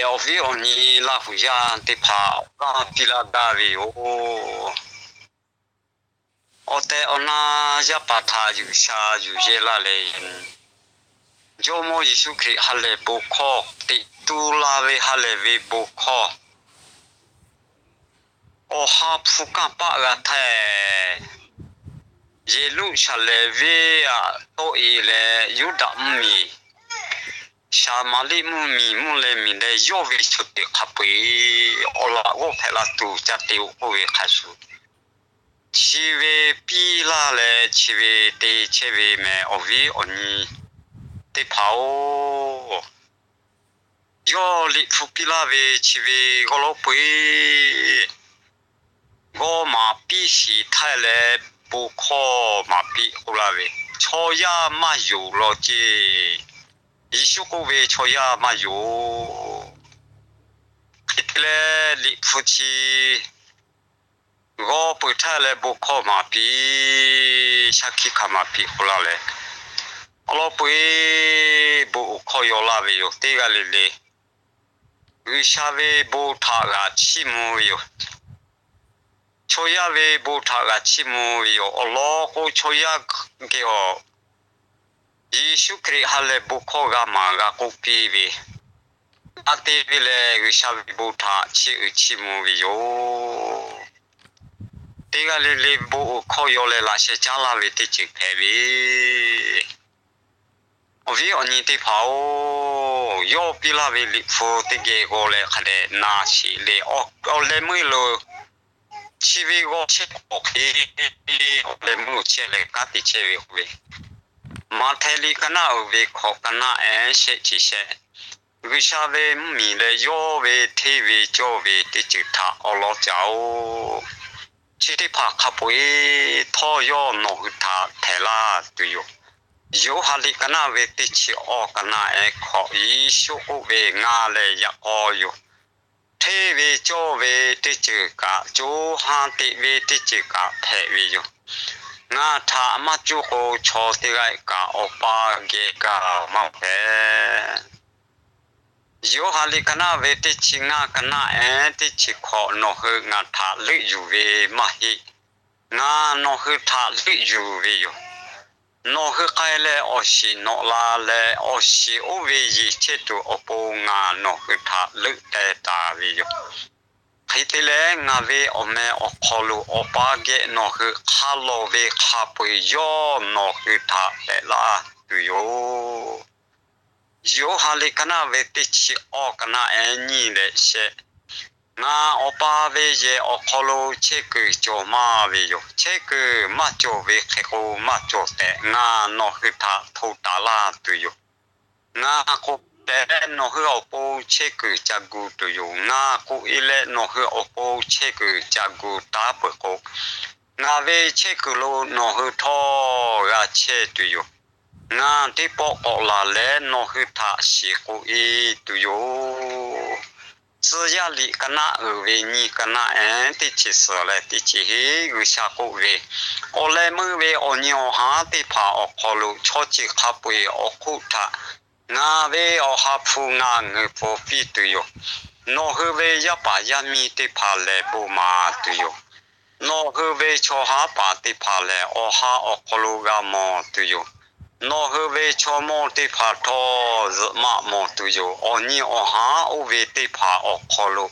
Awˬ viˉ awˬ nyi Laˇ huˍ yaˇ teˇ hpaˍ awˬ g'aˇ piˇ laˇ gaˇ ve yoˬ. Awˬ tehˬ awˬ na yaˇ paˍ htaꞈ yuˬ sha yuˬ yehˇ laˇ leh, Jawˇmawˇ Yeˍsuˆ Hkriꞈ ha lehˬ bon hkawˇ, teꞈ tu la ve ha lehˬ ve bon hkawˇ, Awˬ ha hpu kanˇ paˆ g'a htaˇ, Yeˍruˆsaˍlehnˍ venˇ aꞈ tawˆ e leh, Yuˇdaꞈ mvuhˇmiˬ, Saˍmaˍriˆ mvuhˇmiˬ, mvuhˇ leh miˬ leh yawˇ ve chaw teꞈ hk'a peu-eˬ awˬ laꞈ g'awˇ hpehꞈ la tuˬ ca te-o k'oˆ ve hk'a shuˍ, chi ve piˇ laˇ leh chi ve te chehˇ ve mehˬ awˬ viˉ awˬ nyi teˇ hpaˍ-oˬ, yawˇ Liꞈ hpu piˇ laˇ ve chi ve g'awˇ lawˉ peu-eˬ g'awˇ maˍ piˇ shiˍ htaˇ leh, bon hkawˇ maˍ piˇ k'oˆ laˇ ve, chaw yaˇ maˇ yonˍ law ceˇ. Yeˍsuˆ k'oˆ ve, chaw yaˇ maˇ yonˍ. Hk'e te leh Liꞈ hpu chi g'awˇ peuˬ htaˇ leh bon hkawˇ maˍ piˇ, shaˉ hkiˆ hkanˍ maˍ piˇ k'oˆ laˇ leh, awˬ lawn peu-eˬ bon awˬ hkawˇ yaw laˇ ve yoˬ. Teˇ g'aˇ le le G'uiˬsha ve bon htaꞈ g'a chiˇ mvuh ve yoˬ. Chaw yaˇ ve bon htaꞈ g'a chiˇ mvuh ve yoˬ. Awˬ lawn k'o, chaw yaˇ geh awˬ Yeˍsuˆ Hkriꞈ ha lehˬ bon hkawˇ g'a maˍ g'a k'oˆ piˇ ve, g'a te ve lehˬ, G'uiˬsha ve bon htaꞈ chiˇ uiˍ chiˇ mvuh ve yoˬ. Teˇ g'aˇ le le bon awˬ hkawˇ yaw leh laꞈ sheh caˉ laˇ ve teˇ ceuˬ hpehꞈ ve, awˬ viˉ awˬ nyi teˇ hpaˍ-oˬ, yawˇ piˇ laˇ ve Liꞈ hpu teˇ geh g'aw leh hk'a dehꞈ na sheˍ le. Awˬ leh meuˇ lo chi ve g'aw chehˇ k'awꞈ hk'e, awˬ leh meuˇ lo chehˇ leh kanˉ te chehˇ ve k'oˆ ve, Maꞈhtehˍ liꞈ ka naˆ uiˍ ve hkawꞈ ka naˆ ehˉ shehˆ chi shehˆ, G'uiˬsha ve mvuhˇmiˬ leh yawˇ ve hteˇ ve cawˇ ve teˇ ceuˬ htaꞈ awˬ lawn caˍ-oˬ. Chi teˇ hpaˍ hk'a peu-eˬ htawˇ yawˇ nawˬ hui htaꞈ hpehꞈ laˇ tuˬ yoˬ. Yoˇhanˬ liꞈ ka naˆ ve teˇ chi awˬ ka naˆ ehˉ hkawꞈ, Yeˍsuˆ k'oˆ ve, Ngaˬ lehˬ yaꞈ k'aw yoˬ. Hteˇ ve cawˇ ve teˇ ceuˬ kaꞈ, co ha teꞈ ve teˇ ceuˬ kaꞈ hpehꞈ ve yoˬ. Ngaˬ htaꞈ maˇ cuˇ k'o, chaw teˇ g'aˇ kaꞈ Awˬ pa geh gaˬ maˇ hpehꞈ. Yoˇhanˬ liꞈ ka naˆ ve teˇ chi ngaˇ ka naˆ ehˉ teˇ chi hkawꞈ, Nawˬ hui ngaˬ htaꞈ leuˆ yuˬ ve maˇ heˆ. Ngaˬ nawˬ hui htaꞈ leuˆ yuˬ ve yoˬ. Nawˬ hui k'ai leh awˬ shiˍ nawꞈ la leh, awˬ shiˍ oˇ ve yeˬ chehˇ tuˬ awˬ pon ngaˬ nawˬ hui htaꞈ leuˆ teh taˍ ve yoˬ. Hk'e te leh, ngaˬ ve awˬ meh awˬ hk'aw lo Awˬ pa geh nawˬ hui hk'a lawˬ ve hk'a peu-eˬ yawˇ nawˬ hui htaꞈ hpehꞈ laˇ tuˬ yoˬ. Yoˇhanˬ liꞈ ka naˆ ve teˇ chi awˬ ka naˆ ehˉ nyiˇ leh shehˆ, Ngaˬ Awˬ pa ve yehˬ awˬ hk'aw lo chehˇ kuiˬ cawˬ maˇ ve yoˬ. Chehˇ kuiˬ maˇ cawˬ ve hk'e k'o, maˇ cawˬ tehꞈ ngaˬ nawˬ hui htaꞈ hto taˍ laˇ tuˬ yoˬ. Ngaˬ k'oꞈ e leh nawˬ hui awˬ pon chehˇ kuiˬ ca gu tuˬ yoˬ. Ngaˬ k'oꞈ e leh nawˬ hui awˬ pon chehˇ kuiˬ ca gu taˉ peuˬ k'o, ngaˬ ve chehˇ kuiˬ lo nawˬ hui htawˇ g'a chehˇ tuˬ yoˬ. Ngaˬ teˇ pawˆ k'awꞈ laˬ leh nawˬ hui htaꞈ shiˍ k'oꞈ e tuˬ yoˬ. Tcuh yaˇ liꞈ ka naˆ uiˍ ve nyiˇ ka naˆ ehˉ teˇ chi suhˍ leh teˇ chi hiˉ G'uiˬsha k'oˆ ve, Awˬ leh meuˇ ve awˬ nyi awˬ haˉ teˇ hpaˍ awˬ hk'aw lo chaw ceuˬ hk'a peu-eˬ awˬ hk'oˆ htaꞈ ngaˬ ve Awˬ ha hpu ngaˬ ngeuˍ pfuhˍ piˇ tuˬ yoˬ. Nawˬ hui ve yaˇ paˍ yaˇ miˇ teˇ hpaˍ lehˬ bon maˍ tuˬ yoˬ. Nawˬ hui ve chaw haˉ paˍ teˇ hpaˍ lehˬ, awˬ ha awˬ hk'aw lo g'a mawˬ tuˬ yoˬ. Nawˬ hui ve chaw mawˇ teˇ hpaˍ htawˇ zuhꞈ maˆ mawˬ tuˬ yoˬ. Awˬ nyi awˬ haˉ oˇ ve teˇ hpaˍ awˬ hk'aw lo,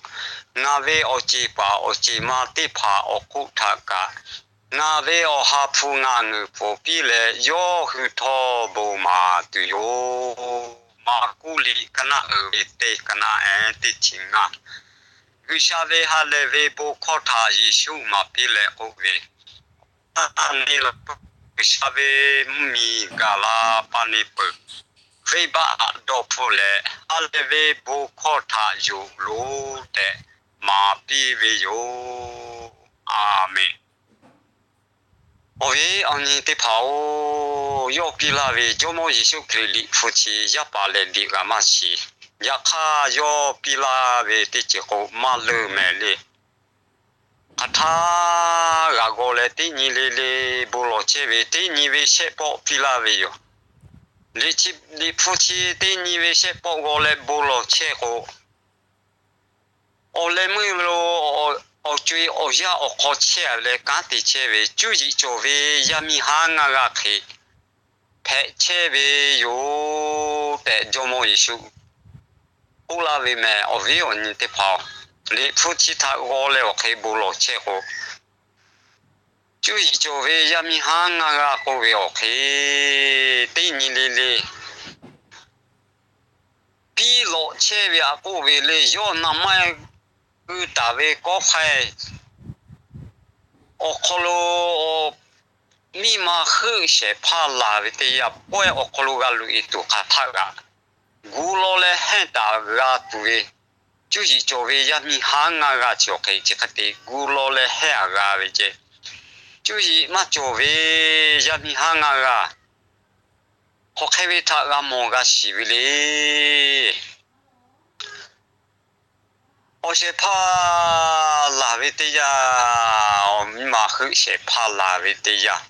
ngaˬ ve awˬ ceˬ paˍ awˬ ceˬ ma teˇ hpaˍ awˬ hk'oˆ htaꞈ kaꞈ, ngaˬ ve Awˬ ha hpu ngaˬ ngeuˍ pfuhˍ piˇ leh, yawˇ hui htawˇ bon maˍ tuˬ yoˬ. Maˍkuˆ liꞈ ka naˆ uiˍ ve teˇ ka naˆ ehˉ teˇ chi ngaˇ, G'uiˬsha ve ha lehˬ ve bon hkawˇ htaꞈ Yeˍsuˆ maˍ piˇ leh k'oˆ ve, Awˬ pa neˇ la peuˬ, G'uiˬsha ve mvuhˇmiˬ gaˬ la pa neˇ peuˬ. Venˇbaˆ htaꞈ dawˇ hpfuhˆ leh, ha lehˬ ve bon hkawˇ htaꞈ yonˍ loˬ tehꞈ maˍ piˇ ve yoˬ. A menˬ. Awˬ viˉ awˬ nyi teˇ hpaˍ-oˬ, yawˇ piˇ laˇ ve Jawˇmawˇ Yeˍsuˆ Hkriꞈ liꞈ hpu chi yaˇ paˍ lehˬ liꞈ g'a maˇ shiˍ. Yaꞈ hk'aˇ, yawˇ piˇ laˇ ve teˇ ceuˬ k'o, maˇ leuˆ mehˍ le. Hk'aˬ htaˇ g'a g'aw leh teˇ nyi le le bon lawˬ chehˇ ve, teˇ nyi ve shehˆ pawˆ piˇ laˇ ve yoˬ. Liꞈ hpu chi teˇ nyi ve shehˆ pawˆ g'aw leh bon lawˬ chehˇ k'o, Awˬ leh meuˇ lo awˬ co-e awˬ yanˇ awˬ hk'aw chehˇ ve leh kanˉ te chehˇ ve cuˇ yiˍ cawˬ ve yaˇ miˇ haˉ ngaˇ g'aˇ hk'e hpehꞈ chehˇ ve yoˬ tehꞈ Jawˇmawˇ Yeˍsuˆ k'oˆ laˇ ve meh. Awˬ viˉ awˬ nyi teˇ hpaˍ-oˬ, Liꞈ hpu chi htaꞈ g'aw leh awˬ hk'e bon lawˬ chehˇ k'o, cuˇ yiˍ cawˬ ve yaˇ miˇ haˉ ngaˇ g'aˇ k'oˆ ve awˬ hk'e teˇ nyi le le piˇ lawꞈ chehˇ ve aꞈ k'oˆ ve le, yawˇ naˍ maˇ g'uiˇ taˍ ve kawˆ faiˇ awˬ hk'aw lo miˇ ma heuˆ shehˍ hpaˇ laˬ ve teˇ yanˇ, pawehˇ awˬ hk'aw lo g'a loꞈ e tuˬ hk'aˬ htaˆ g'aꞈ gu law leh hehnˇ taˍ g'a tuˬ ve, cuˇ yiˍ cawˬ ve yaˇ miˇ haˉ ngaˇ g'aˇ chi awˬ hk'e chi hk'e te gu law leh hehnˇ aꞈ g'a ve ceh, cuˇ yiˍ maˇ cawˬ ve yaˇ miˇ haˉ ngaˇ g'aˇ hk'aˬ hk'e ve htaꞈ g'a mawˬ g'a shiˍ ve le. Awˬ shehˍ hpaˇ laˬ ve teˇ yanˇ, awˬ miˇ ma heuˆ shehˍ hpaˇ laˬ ve teˇ yanˇ,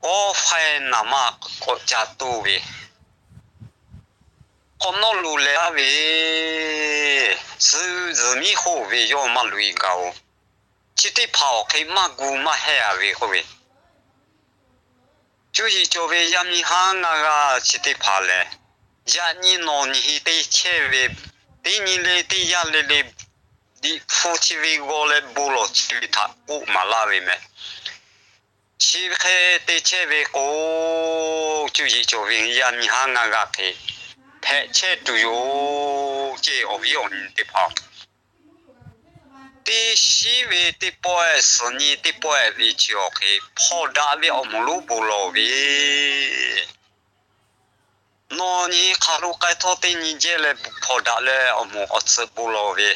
kawˆ faiˇ naˍ maˇ k'awꞈ ca toˇ ve, hk'awꞈ nawˉ loꞈ leh laˇ ve, suh zuhˬ miˉ hoˆ ve yawˇ maˇ loꞈ e gaˬ-oˬ. Chi teˇ hpaˍ awˬ hk'e maˇ gu maˇ hehnˇ a ve k'oˆ ve, cuˇ yiˍ cawˬ ve yaˇ miˇ haˉ ngaˇ g'aˇ chi teˇ hpaˍ lehˬ, yaꞈ nyi nawˬ nyi hi te chehˇ ve, teˇ nyi le teˇ yanˇ le le Liꞈ hpu chi ve g'aw leh bon lawˬ chehˇ ve htaꞈ k'oˆ maˍ laˇ ve meh. Chi hk'e te chehˇ ve k'o, cuˇ yiˍ cawˬ ve yaˇ miˇ haˉ ngaˇ g'aˇ hk'e hpehꞈ chehˇ tuˬ yoˬ ceˇ. Awˬ viˉ awˬ nyi teˇ hpaˍ-oˬ, teˇ shiˉ ve teˇ pawehˇ suhˍ nyi teˇ pawehˇ ve chi awˬ hk'e hpawnˬ daꞈ ve awˬ moˍ lonˉ bon lawˬ ve, nawˬ nyi hk'aˬ lo k'ai htawˇ teˇ nyi jehˇ leh hpawnˬ daꞈ leh awˬ moˍ awˬ tcuhꞈ bon lawˬ ve,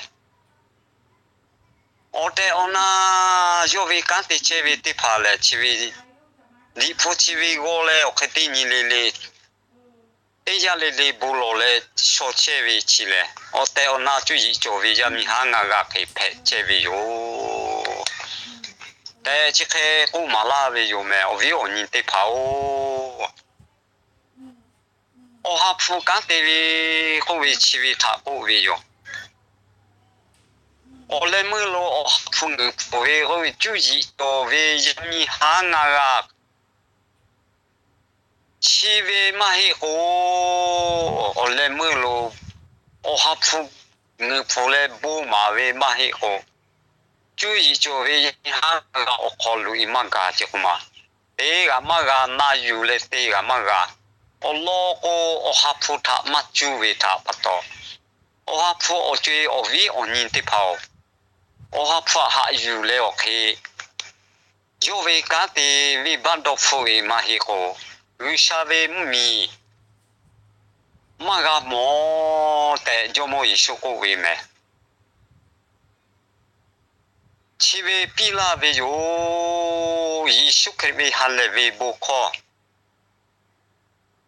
awˬ tehˬ awˬ na yawˇ ve kanˉ te chehˇ ve teˇ hpaˍ lehˬ, chi ve Liꞈ hpu chi ve g'aw leh awˬ hk'e teˇ nyi le le teˇ yanˇ le le bon lawˬ leh shaw chehˇ ve chi lehˬ, awˬ tehˬ awˬ na cuˇ yiˍ cawˬ ve yaˇ miˇ haˉ ngaˇ g'aˇ hk'e hpehꞈ chehˇ ve yoˬ tehꞈ chi hk'e k'oˆ maˍ laˇ ve yoˬ meh. Awˬ viˉ awˬ nyi teˇ hpaˍ-oˬ, Awˬ ha hpu kanˉ te ve k'oˆ ve chi ve htaꞈ k'oˆ ve yoˬ. Awˬ leh meuˇ lo Awˬ ha hpu ngeuˍ hpfuhˍ ve k'oˆ ve cuˇ yiˍ cawˬ ve yaˇ miˇ haˉ ngaˇ g'aˇ chi ve maˇ heˆ k'o, awˬ leh meuˇ lo Awˬ ha hpu ngeuˍ hpfuhˍ leh bon maˍ ve maˇ heˆ k'o, cuˇ yiˍ cawˬ ve yaˇ miˇ haˉ ngaˇ g'aˇ awˬ hk'aw lo i maˇ gaˬ ce k'o ma, te g'a maˇ g'a, na yuˬ leh te g'a maˇ g'a. Awˬ lawn k'o, Awˬ ha hpu htaꞈ maˇ cuˇ ve htaꞈ pa taw, Awˬ ha hpu awˬ co-e awˬ viˉ awˬ nyi teˇ hpaˍ-oˬ, Awˬ ha hpu htaꞈ haꞈ yuˬ leh awˬ hk'e yawˇ ve kanˉ te venˇbaˆ dawˇ hpfuhˆ ve maˇ heˆ k'o, G'uiˬsha ve mvuhˇmiˬ maˇ g'a mawˬ tehꞈ Jawˇmawˇ Yeˍsuˆ k'oˆ ve meh. Chi ve piˇ laˇ ve yoˬ. Yeˍsuˆ Hkriꞈ ve ha lehˬ ve bon hkawˇ,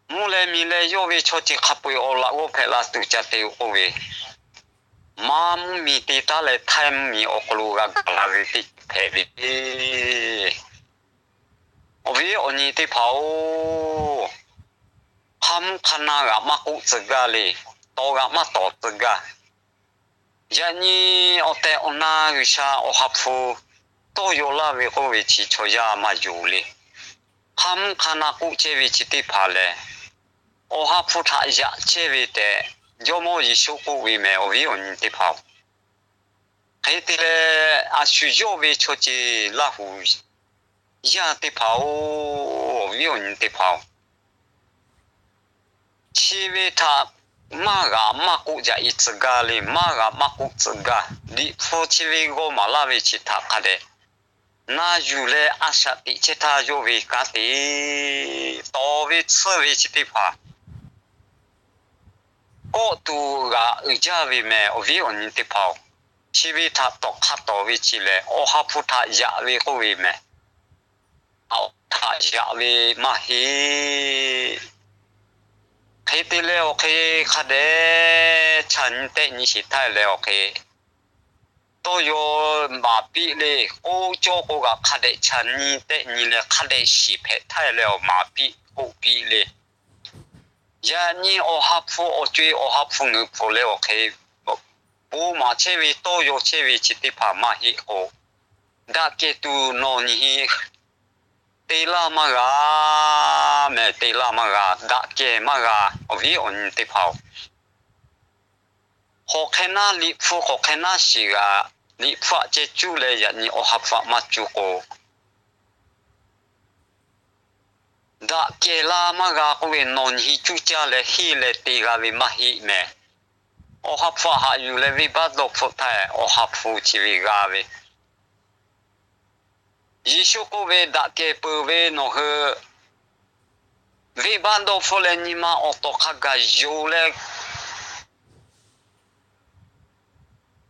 mvuhˇ leh miˬ leh yawˇ ve chaw ceuˬ hk'a peu-eˬ awˬ laꞈ g'awˇ hpehꞈ la tuˬ ca te-o k'oˆ ve, maˇ mvuhˇmiˬ te taˉ leh htaiˇ mvuhˇmiˬ awˬ hk'aw lo g'a gaˬ la ve teˇ ceuˬ hpehꞈ ve le. Awˬ viˉ awˬ nyi teˇ hpaˍ-oˬ, hk'a mvuhˇ hk'a na g'aꞈ maˇ k'oˆ tcuh gaˇ le. Tawˍ g'aꞈ maˇ tawˍ tcuh gaˇ. Yaꞈ nyi awˬ tehˬ awˬ na G'uiˬsha Awˬ ha hpu tawˇ yaw laˇ ve k'oˆ ve chi chaw yaˇ maˇ yonˍ le. Hk'a mvuhˇ hk'a na k'oˆ chehˇ ve chi teˇ hpaˍ lehˬ, Awˬ ha hpu htaꞈ yaꞈ chehˇ ve tehꞈ Jawˇmawˇ Yeˍsuˆ k'oˆ ve meh. Awˬ viˉ awˬ nyi teˇ hpaˍ-oˬ, hk'e te leh a shu yawˇ ve chaw ceuˬ Laˇ huˍ yaˇ teˇ hpaˍ-oˬ, awˬ viˉ awˬ nyi teˇ hpaˍ-oˬ, chi ve htaꞈ maˇ g'aꞈ maˇ k'oˆ jaꞈ e tcuh gaˇ le. Maˇ g'aꞈ maˇ k'oˆ tcuh gaˇ. Liꞈ hpu chi ve g'aw maˍ laˇ ve chi htaꞈ hk'a dehꞈ na yuˬ leh a shaꞈ teꞈ chehˇ htaˇ yawˇ ve kanˉ te tawˍ ve tsuhˇ ve chi teˇ hpaˍ kawˆ tuˬ g'aꞈ uiˍ jaˇ ve meh. Awˬ viˉ awˬ nyi teˇ hpaˍ-oˬ, chi ve htaꞈ tawˍ hk'a tawˍ ve chi lehˬ, Awˬ ha hpu htaꞈ yaꞈ ve k'oˆ ve meh. Awˬ htaꞈ yaꞈ ve maˇ heˆ. Hk'e te leh awˬ hk'e hk'a dehꞈ chaˬ nyi tehˆ nyi sheˍ htaˇ leh awˬ hk'e tawˇ yaw maˍ piˇ le. K'oˆ cawˇ k'o kaꞈ hk'a dehꞈ chaˬ nyi tehˆ nyi leh hk'a dehꞈ shiˍ hpehꞈ htaˇ leh awˬ maˍ piˇ k'oˆ piˇ le. Yaꞈ nyi Awˬ ha hpu awˬ co-e Awˬ ha hpu ngeuˍ hpfuhˍ leh awˬ hk'e bon maˍ chehˇ ve, tawˇ yaw chehˇ ve chi teˇ hpaˍ maˇ heˆ k'o, daꞈ kehˬ tuˬ nawˬ nyi te laˇ maˇ g'a mehˍ, te laˇ maˇ g'a, daꞈ kehˬ maˇ g'a, awˬ viˉ awˬ nyi teˇ hpaˍ-oˬ. Hk'awꞈ hk'e naˉ Liꞈ hpu, hk'awꞈ hk'e naˉ shiˍ g'aꞈ, Liꞈ hpu aꞈ ceh cuˇ leh yaꞈ nyi awˬ ha hpu aꞈ maˇ cuˇ k'o, daꞈ kehˬ laˇ maˇ g'a k'oˆ ve, nawˬ nyi cuˇ caˇ leh henˇ leh te g'a ve maˇ heˆ mehˍ. Awˬ ha hpu aꞈ haꞈ yuˬ leh venˇbaˆ dawˇ hpfuhˆ htaˇ, awˬ ha hpu chi ve g'a ve, Yeˍsuˆ k'oˆ ve, daꞈ kehˬ peuˬ ve nawˬ hui venˇbaˆ dawˇ hpfuhˆ leh nyi ma awˬ tawˍ hk'a gaˬ yonˍ leh,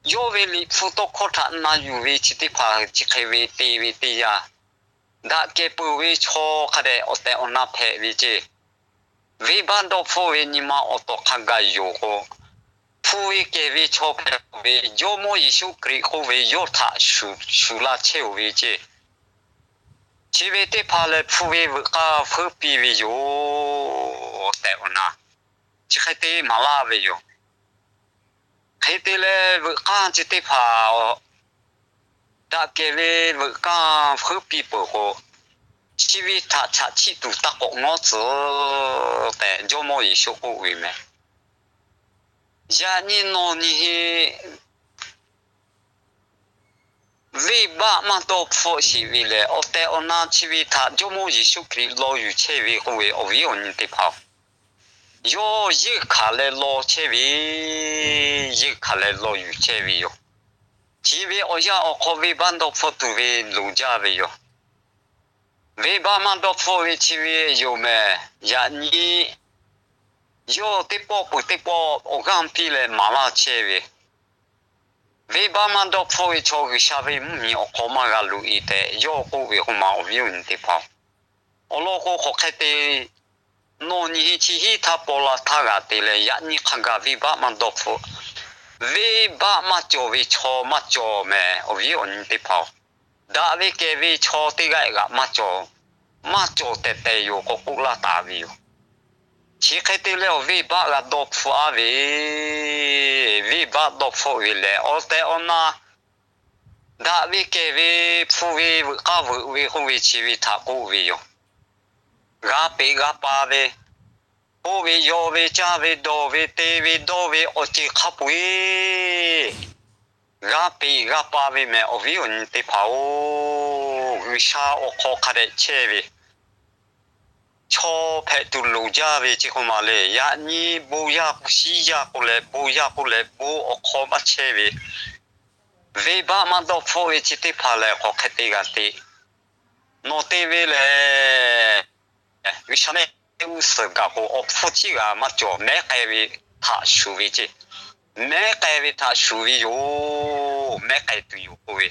yawˇ ve Liꞈ hpu tawˇ hkawˇ htaꞈ na yuˬ ve chi teˇ hpaˍ chi hk'e ve te ve teˇ yanˇ, daꞈ kehˬ peuˬ ve chaw hk'a dehꞈ awˬ tehˬ awˬ na hpehꞈ ve ceˇ. Venˇbaˆ dawˇ hpfuhˆ ve nyi ma awˬ tawˍ hk'a gaˬ yonˍ k'o, hpu ve kehˬ ve chaw hpehꞈ ve Jawˇmawˇ Yeˍsuˆ Hkriꞈ k'oˆ ve yawˇ htaꞈ shuˍ la chehˇ-oˬ ve ceˇ. Chi ve teˇ hpaˍ lehˬ, hpu ve veuꞈ k'aˇ feuˉ piˇ ve yoˬ tehꞈ awˬ na, chi hk'e te maˍ laˇ ve yoˬ. Hk'e te leh, veuꞈ k'aˇ chi teˇ hpaˍ daꞈ kehˬ ve veuꞈ k'aˇ feuˉ piˇ peuˬ k'o, chi ve htaꞈ chaꞈ chiˆ tuˬ taˇ k'awꞈ ngawˉ tcuh tehꞈ Jawˇmawˇ Yeˍsuˆ k'oˆ ve mehˍ. Yaꞈ nyi nawˬ nyi venˇbaˆ maˇ dawˇ hpfuhˆ sheˍ ve lehˬ, awˬ tehˬ awˬ na chi ve htaꞈ Jawˇmawˇ Yeˍsuˆ Hkriꞈ law yuˬ chehˇ ve k'oˆ ve, awˬ viˉ awˬ nyi teˇ hpaˍ-oˬ, yawˇ yeunˇ hkanˍ leh law chehˇ ve, yeunˇ hkanˍ leh law yuˬ chehˇ ve yoˬ. Chi ve awˬ yanˇ awˬ hk'aw venˇbaˆ dawˇ hpfuhˆ tuˬ ve loˍ jaˇ ve yoˬ. Venˇbaˆ maˇ dawˇ hpfuhˆ ve chi ve yoˬ mehˍ. Yaꞈ nyi yawˇ teˇ pawˆ peuˬ teˇ pawˆ awˬ g'aˇ piˇ leh maˍ laˇ chehˇ ve, venˇbaˆ maˇ dawˇ hpfuhˆ ve chaw G'uiˬsha ve mvuhˇmiˬ awˬ hk'aw maˇ g'a loꞈ-e tehꞈ yawˇ k'oˆ ve k'oˆ ma, awˬ viˉ awˬ nyi teˇ hpaˍ-oˬ, awˬ lawn k'o, hk'aˬ hk'e te nawˬ nyi chi hiˉ htaˇ paw la htaˇ g'a te leh, yaꞈ nyi hk'a gaˬ venˇbaˆ maˇ dawˇ hpfuhˆ, venˇbaˆ maˇ cawˬ ve chaw maˇ cawˬ mehˍ. Awˬ viˉ awˬ nyi teˇ hpaˍ-oˬ, daꞈ ve kehˬ ve chaw teˇ g'aˇ g'aꞈ maˇ cawˬ, maˇ cawˬ tehˬ tehˬ yoˬ k'o k'oˆ laˇ taˍ ve yoˬ. Chi hk'e te leh, awˬ venˇbaˆ g'a dawˇ hpfuhˆ-a ve, venˇbaˆ dawˇ hpfuhˆ ve lehˬ, awˬ tehˬ awˬ na daꞈ ve kehˬ ve hpu ve veuꞈ k'aˇ veuꞈ ve k'oˆ ve chi ve htaꞈ k'oˆ ve yoˬ. G'a peꞈ g'a pa ve, k'oˆ ve, yaw ve, caˇ ve, dawˬ ve, te ve, dawˇ ve, awˬ ceuˬ hk'a peu-eˬ g'a peꞈ g'a pa ve mehˍ. Awˬ viˉ awˬ nyi teˇ hpaˍ-oˬ, G'uiˬsha awˬ hk'aw hk'a dehꞈ chehˇ ve chaw hpehꞈ tuˬ loˍ jaˇ ve chi k'oˆ ma le. Yaꞈ nyi bon yaˇ k'o, shiˉ yaˇ k'oˆ leh, bon yaˇ k'oˆ leh, bon awˬ hk'aw maˇ chehˇ ve, venˇbaˆ maˇ dawˇ hpfuhˆ ve chi teˇ hpaˍ lehˬ, hk'aˬ hk'e te g'a te. Nawˬ te ve lehˬ, G'uiˬsha mehˆ g'uˇ suhˍ gaˬ k'o, awˬ hpfuhˇ chiˉ g'a maˇ cawˬ. Mehˉ k'ai ve htaꞈ shuˍ ve ceˇ, mehˉ k'ai ve htaꞈ shuˍ ve yoˬ. Mehˉ k'ai tuˬ yoˬ k'oˆ ve,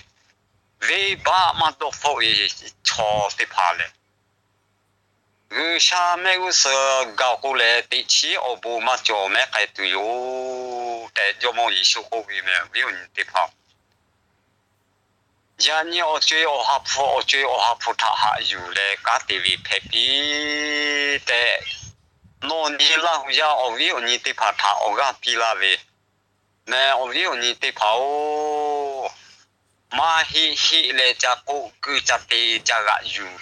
venˇbaˆ maˇ dawˇ hpfuhˆ ve chaw teˇ hpaˍ lehˬ, G'uiˬsha mehˆ g'uˇ suhˍ gaˬ k'o lehˬ, teꞈ chiˉ awˬ bon maˇ cawˬ, mehˉ k'ai tuˬ yoˬ tehꞈ Jawˇmawˇ Yeˍsuˆ k'oˆ ve mehˍ. Awˬ viˉ awˬ nyi teˇ hpaˍ, yaꞈ nyi awˬ co-e awˬ ha hpu, awˬ co-e awˬ ha hpu htaꞈ haꞈ yuˬ leh kanˉ te ve hpehꞈ piˇ tehꞈ, nawˬ nyi Laˇ huˍ yaˇ awˬ viˉ awˬ nyi teˇ hpaˍ htaꞈ awˬ g'aˇ piˇ laˇ ve mehˍ. Awˬ viˉ awˬ nyi teˇ hpaˍ-oˬ, maˇ heˆ heˆ leh ca k'oˆ keu ca te ca g'aꞈ yuˬ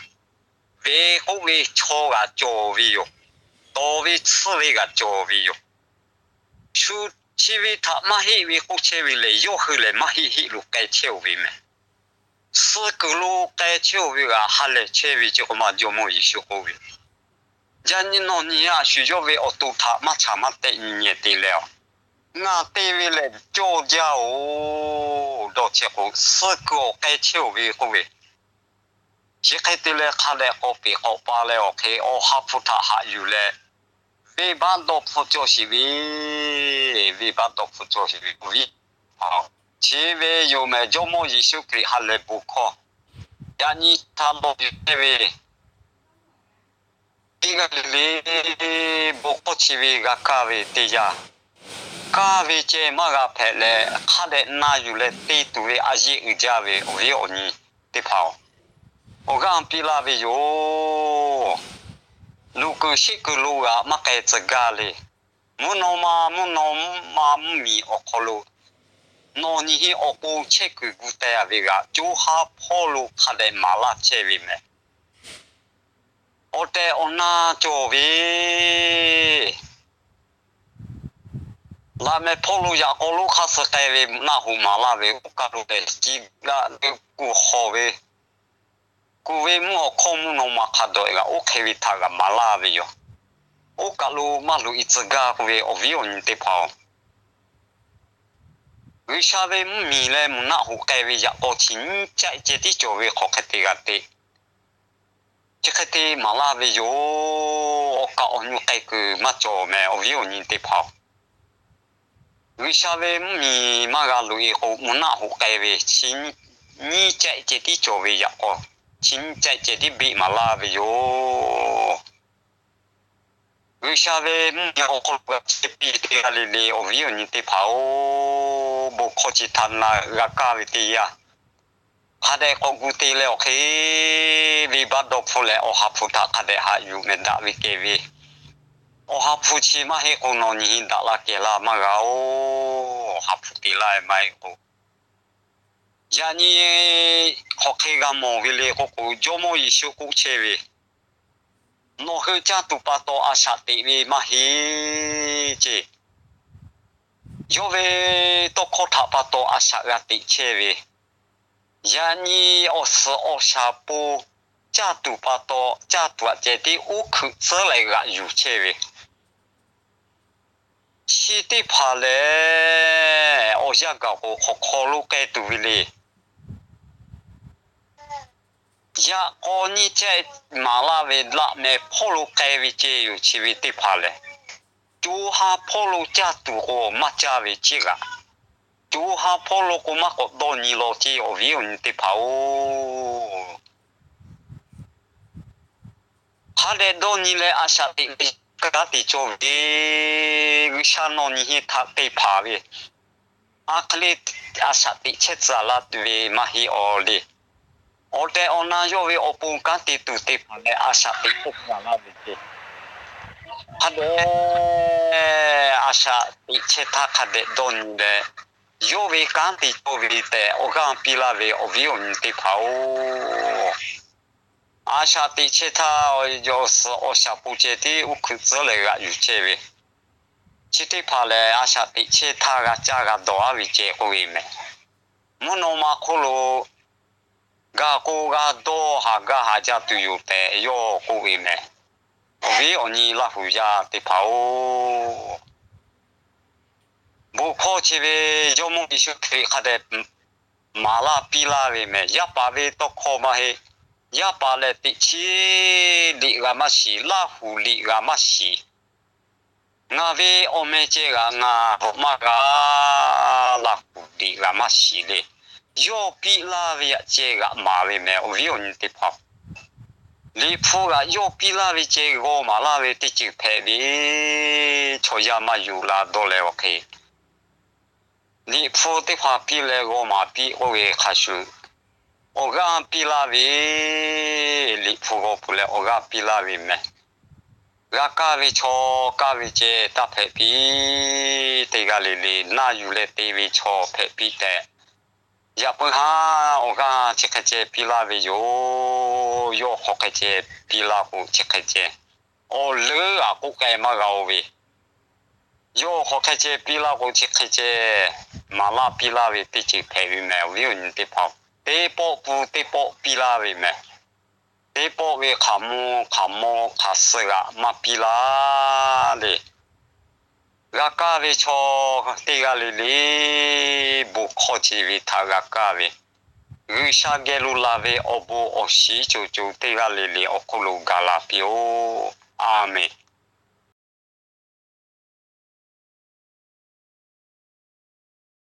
ve k'oˆ ve chaw g'aꞈ cawˬ ve yoˬ. Tawˍ ve tsuhˇ ve g'aꞈ cawˬ ve yoˬ. Shu chi ve htaꞈ maˇ heˆ ve k'oˆ chehˇ ve lehˬ, yawˇ hui lehˬ maˇ heˆ heˆ lo k'ai chehˇ-oˬ ve mehˍ. Suh kuiˬ lo k'ai chehˇ-oˬ ve g'aꞈ ha lehˬ chehˇ ve chi k'oˆ ma Jawˇmawˇ Yeˍsuˆ k'oˆ ve, yaꞈ nyi nawˬ nyi a shu yawˇ ve awˬ to htaꞈ maˇ chaꞈ maˇ tehˆ nyi nyi te leh-a, ngaˬ te ve lehˬ cawˇ jaˇ-oˬ, dawˇ chehˇ k'o, suh kuiˬ awˬ k'ai chehˇ-oˬ ve k'oˆ ve, chi hk'e te leh hk'a dehꞈ k'awꞈ peꞈ k'awꞈ pa leh awˬ hk'e awˬ ha hpu htaꞈ haꞈ yuˬ leh, venˇbaˆ dawˇ hpfuhˆ cawˇ sheˍ ve, venˇbaˆ dawˇ hpfuhˆ cawˇ sheˍ ve, awˬ viˉ chi ve yoˬ mehˍ. Jawˇmawˇ Yeˍsuˆ Hkriꞈ ha lehˬ bon hkawˇ yaꞈ nyi htaꞈ lawˬ yuˬ chehˇ ve, teˇ g'aˇ le le bon hkawˇ chi ve g'a kaˇ ve teˇ yanˇ, kaˇ ve ceh maˇ g'a hpehꞈ leh, hk'a dehꞈ na yuˬ leh te tuˬ ve a yeˆ uiˍ jaˇ ve awˬ viˉ awˬ nyi teˇ hpaˍ-oˬ, awˬ g'aˇ piˇ laˇ ve yoˬ. Luˬ kuiˬ sheˆ kuiˬ lo g'aꞈ maˇ k'ai tcuh gaˇ le. Mvuhˇ naw ma mvuhˇ naw ma mvuhˇmiˬ awˬ hk'aw lo nawˬ nyi henˇ awˬ pon chehˇ kuiˬ gu teh a ve g'aꞈ, co ha hpawˇ lo hk'a dehꞈ maˍ laˇ chehˇ ve mehˍ. Awˬ tehˬ awˬ na cawˬ ve laꞈ mehˍ hpawˇ lo yaꞈ k'aw lonˉ hk'aˇ suh k'ai ve mvuhꞈ naˆ hoꞈ maˍ laˇ ve, oˇ kaˬ lo lehˬ, ci gaꞈ leh kuˬ hawˬ ve, kuˬ ve mvuhˇ awˬ hkawˇ mvuhˇ naw ma hk'a dawꞈ g'aꞈ oˇ hk'e ve htaꞈ g'aꞈ maˍ laˇ ve yoˬ. Oˇ kaˬ lo maˇ loꞈ e tcuh gaˇ k'oˆ ve awˬ viˉ awˬ nyi teˇ hpaˍ-oˬ, G'uiˬsha ve mvuhˇmiˬ leh mvuhꞈ naˆ hoꞈ k'ai ve yaꞈ k'aw chi nyiˇ caˆ ceh tiˉ cawˬ ve hk'aˬ hk'e te g'a te, chi hk'e te maˍ laˇ ve yoˬ. Awˬ kaꞈ awˬ nyi k'ai kuiˬ maˇ cawˬ mehˍ, awˬ viˉ awˬ nyi teˇ hpaˍ-oˬ. G'uiˬsha ve mvuhˇmiˬ maˇ g'a loꞈ e k'o, mvuhꞈ naˆ hoꞈ k'ai ve chi nyiˇ caˆ ceh tiˉ cawˬ ve yaꞈ k'aw, chi nyiˇ caˆ ceh tiˉ beˆ maˍ laˇ ve yoˬ. G'uiˬsha ve mvuhˇmiˬ awˬ hk'aw lo g'a chehˇ piˇ teˇ g'aˇ le le awˬ viˉ awˬ nyi teˇ hpaˍ-oˬ, bon hkawˇ chi htaꞈ na g'a kaˇ ve teˇ yanˇ, hk'a dehꞈ k'awꞈ gu te leh awˬ hk'e, venˇbaˆ dawˇ hpfuhˇ leh Awˬ ha hpu htaꞈ hk'a dehꞈ haꞈ yuˬ meh daꞈ ve kehˬ ve, Awˬ ha hpu chi maˇ heˆ k'o nawˬ nyi henˇ daꞈ la kehˬ la maˇ g'a-oˬ. Awˬ ha hpu te laˇ ve maˇ heˆ k'o, yaꞈ nyi hk'aˬ hk'e g'a mawˬ ve le k'oˆ k'o, Jawˇmawˇ Yeˍsuˆ k'oˆ chehˇ ve, nawˬ hui caˇ tuˬ pa taw a shaꞈ teꞈ ve maˇ heˆ ceˇ. Yawˇ ve tawˇ hkawˇ htaꞈ pa taw a shaꞈ g'a teꞈ chehˇ ve, yaꞈ nyi awˬ suhˍ awˬ shaˍ po caˇ tuˬ pa taw, caˇ tuˬ aꞈ ceh tiˉ uˉ hkeuꞈ tcuhˉ leh g'aꞈ yuˬ chehˇ ve, chi teˇ hpaˍ lehˬ, awˬ yanˇ gaˬ k'o hk'aw hk'aw lo k'ai tuˬ ve le. Yaꞈ k'aw nyiˇ caˆ maˍ laˇ ve laꞈ mehˍ hpawˇ lo k'ai ve ceh yoˬ. Chi ve teˇ hpaˍ lehˬ, co ha hpawˇ lo caˇ tuˬ k'o maˇ caˇ ve ceˇ g'aꞈ, co ha hpawˇ lo k'o maˇ k'awꞈ dawˇ nyi law ceˇ awˬ viˉ awˬ nyi teˇ hpaˍ-oˬ. Hk'a dehꞈ dawˇ nyi leh a shaꞈ teꞈ leh kanˉ te cawˇ ve, G'uiˬsha nawˬ nyi henˇ htaꞈ te hpanˍ ve, a hk'e le a shaꞈ teꞈ chehˇ tcuh laˇ ve maˇ heˆ awˬ le. Awˬ tehˬ awˬ na yawˇ ve awˬ pon kanˉ te tuˬ te hpanˍ leh a shaꞈ teꞈ chehˇ tcuh laˇ ve ceˇ. Hk'a dehꞈ a shaꞈ teꞈ chehˇ htaˇ hk'a dehꞈ dawˇ nyi leh, yawˇ ve kanˉ te cawˇ ve tehꞈ awˬ g'aˇ piˇ laˇ ve awˬ viˉ awˬ nyi teˇ hpaˍ-oˬ, a shaꞈ teꞈ chehˇ htaˇ, awˬ suhˍ awˬ shaˍ po ceh tiˉ uˉ hkeuꞈ tcuhˉ leh g'aꞈ yuˬ chehˇ ve, chi teˇ hpaˍ lehˬ a shaꞈ teꞈ chehˇ htaˇ g'a caˇ g'a dawˬ aˉ ve ceh k'oˆ ve mehˍ. Mvuhˇ naw ma hk'oˆ lo g'a k'o g'a dawˇ haˍ gaˇ haˍ jaˇ tuˬ yoˬ tehꞈ yawˇ k'oˆ ve mehˍ. Awˬ viˉ awˬ nyi Laˇ huˍ yaˇ teˇ hpaˍ-oˬ, bon hkawˇ chi ve Jawˇmawˇ Yeˍsuˆ Hkriꞈ hk'a dehꞈ maˍ laˇ piˇ laˇ ve mehˍ. Yaˇ paˍ ve tawˇ hkawˇ maˇ heˆ. Yaˇ paˍ lehˬ teꞈ chiˉ liꞈ g'a maˇ shiˍ, Laˇ huˍ liꞈ g'a maˇ shiˍ. Ngaˬ ve awˬ meh ceh g'aꞈ ngaˬ hawꞈ maˇ g'a, Laˇ huˍ liꞈ g'a maˇ shiˍ le. Yawˇ piˇ laˇ ve yaꞈ ceh g'aꞈ maˍ ve mehˍ. Awˬ viˉ awˬ nyi teˇ hpaˍ, Liꞈ hpu g'aꞈ yawˇ piˇ laˇ ve ceh g'aw maˍ laˇ ve teˇ ceuˬ hpehꞈ ve, chaw yaˇ maˇ yuˬ la dawˇ leh awˬ hk'e Liꞈ hpu teˇ hpaˍ piˇ leh g'aw maˍ piˇ k'oˆ ve hk'a shuˍ, awˬ g'aˇ piˇ laˇ ve, Liꞈ hpu g'aw peuˬ leh awˬ g'aˇ piˇ laˇ ve mehˍ. G'a kaˇ ve chaw kaˇ ve ceh taˇ hpehꞈ piˇ. Teˇ g'aˇ le le naˇ yuˬ leh te ve chaw hpehꞈ piˇ tehꞈ, yaꞈ puiˉ haˉ awˬ g'aˇ chi hk'e ceh piˇ laˇ ve yoˬ. Yawˇ hk'aw hk'e ceh piˇ laˇ k'o chi hk'e ceh, awˬ leuˉ g'aꞈ k'oˆ k'ai maˇ g'a-oˬ ve, yawˇ hk'aw hk'e ceh piˇ laˇ k'o chi hk'e ceh maˍ laˇ piˇ laˇ ve teˇ ceuˬ hpehꞈ ve mehˍ. Awˬ viˉ awˬ nyi teˇ hpaˍ, teˇ pawˆ pun teˇ pawˆ piˇ laˇ ve mehˍ. Teˇ pawˆ ve hk'aˬ mvuh hk'aˬ mvuh hk'aˬ suh g'aꞈ maˇ piˇ laˇ le. G'a kaˇ ve chaw teˇ g'aˇ le le, bon hkawˇ chi ve htaꞈ g'a kaˇ ve, G'uiˬsha geh lo laˬ ve awˬ bon awˬ shiˍ co co teˇ g'aˇ le le awˬ hk'oˆ lo gaˬ la piˇ-oˆ. A menˍ.